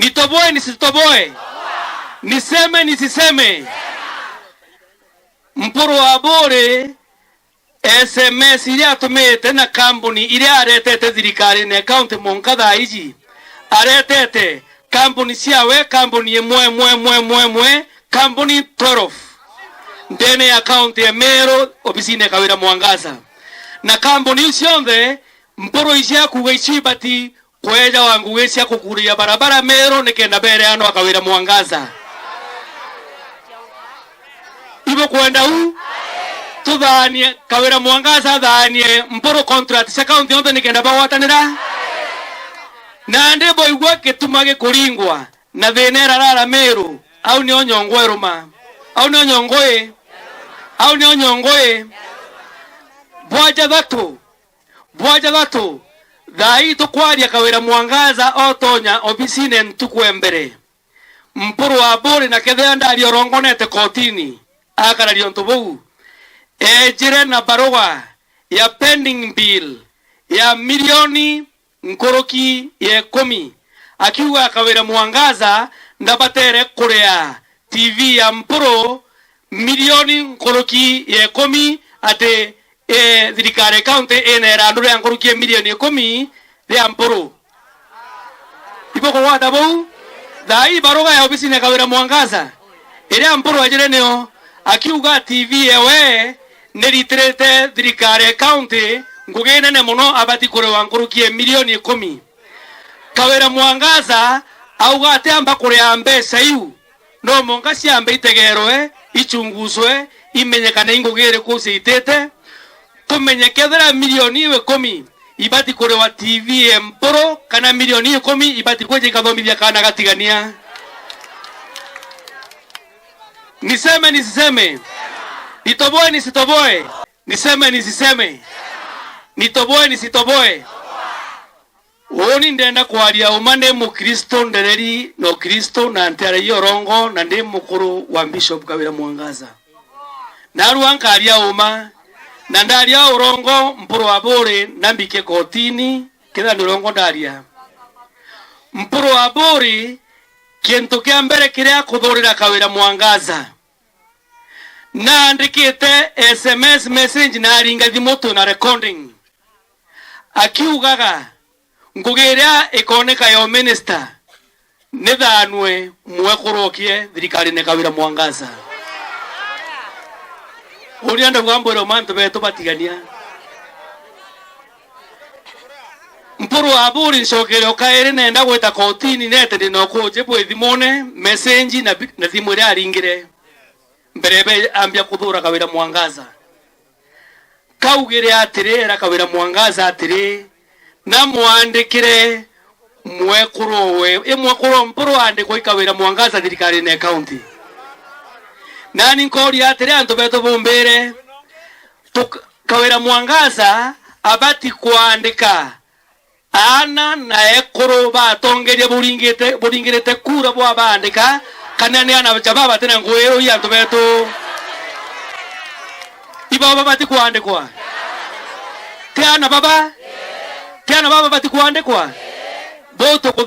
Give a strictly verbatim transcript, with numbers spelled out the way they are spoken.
Nitoboe nisitoboe? Niseme nisiseme? Mpuru wa Buri, S M S iria atumite na kambuni iria aretete thirikarine ya kaunti mwanka thaa iji, aretete kambuni ciawe, kambuni imwe, imwe, imwe, imwe, imwe, kambuni twelve ndene ya kaunti ya Meru, obisine ya Kawira Mwangaza. Na kambuni iu cionthe, Mpuru icio akuuga icio ibati kweja wa ngugi cia kukuria barabara Meru nikenda bereanwa Kawira Mwangaza. Ibukwenda u? Tuthaanie, Kawira Mwangaza athaanie Mpuru contract cia kaunti yonthe nikenda bagwatanira? Nandi boigua gituma gikuringwa na thina irarara Meru, au nio nyongo iruma. Au nio nyongo i. Au nio nyongo i. Bwaja thatu. Bwaja thatu, thaa ii tukwaria Kawira Mwangaza otonya obisine ntuku e mbere. Mpuru wa Buri na kethira ndaria urongonete kotini, akararia untu buu, ejire na baruga ya pending bill ya milioni nkuruki ya ikumi, akiuga Kawira Mwangaza ndabatere kuria T V ya Mpuru milioni nkuruki ya ikumi, ati, eh, thirikari ya kaunti ina irandu ria nkuruki ya milioni ikumi ria Mpuru. Ibukugwata buu? Thaa ii baruga ya obisine ya Kawira Mwangaza, iria Mpuru ajire nio, akiuga T V ewe niritirite thirikari ya kaunti ngugi nene mono, abati kuriwa nkuruki ya milioni ikumi. Kawira Mwangaza auga atiamba kuria mbeca iu, no mwanka ciambe itegerwe, ichunguzwe, imenyekane i ngugi iriku ciitite, tumenye kethira milioni iu ikumi ibati kuriwa T V e Mpuru, kana milioni iu ikumi ibati kwija ikathomithia kaana gatigania. Niseme nisiseme? Nitoboe nisitoboe? Niseme nisiseme? Nitoboe nisitoboe? Uuni ndenda kwaria uma, ndi Mukristo ndereri na Ukristo, na ntiaragia urongo, na ndi mukuru wa Bishop Kawira Mwangaza. Narua nkaria uma, na ndaria urongo, Mpuru wa Buri na mbike kotini, kethira ni urongo ndaria. Mpuru wa Buri, kintu kia mbere kiria kuthurira Kawira Mwangaza, naandikite S M S message na aringa thimu, twina recording. Akiugaga, ngugi iria ikoneka ya uminista ni thanue mwekuru okie thirikarine Kawira Mwangaza. Uria ndauga mbwire mantu betu batigania. Mpuru wa Buri ncokere o kairi, nenda gwita kotini, nete ndina ukuji bwi thimune, message na bi-, na thimu iria aringire mbere be ambia kuthura Kawira Mwangaza. Kaugire atiri, era Kawira Mwangaza atiri, na mwandikire mwekuru we, i mwekuru Mpuru aandikwa i Kawira Mwangaza thirikarine ya kaunti. Nani nkooria atiri, antu betu bumbire, tuk-, Kawira Mwangaza abati kwandika aana na ekuru ba atongeria buringite-, buringirite kura bwabaandika, kana ni aana ja baba batina ngugi iu i antu betu? Ibo babati kwandikwa? Ti aana baba? Ti aana baba babati kwandikwa? Bo tuku-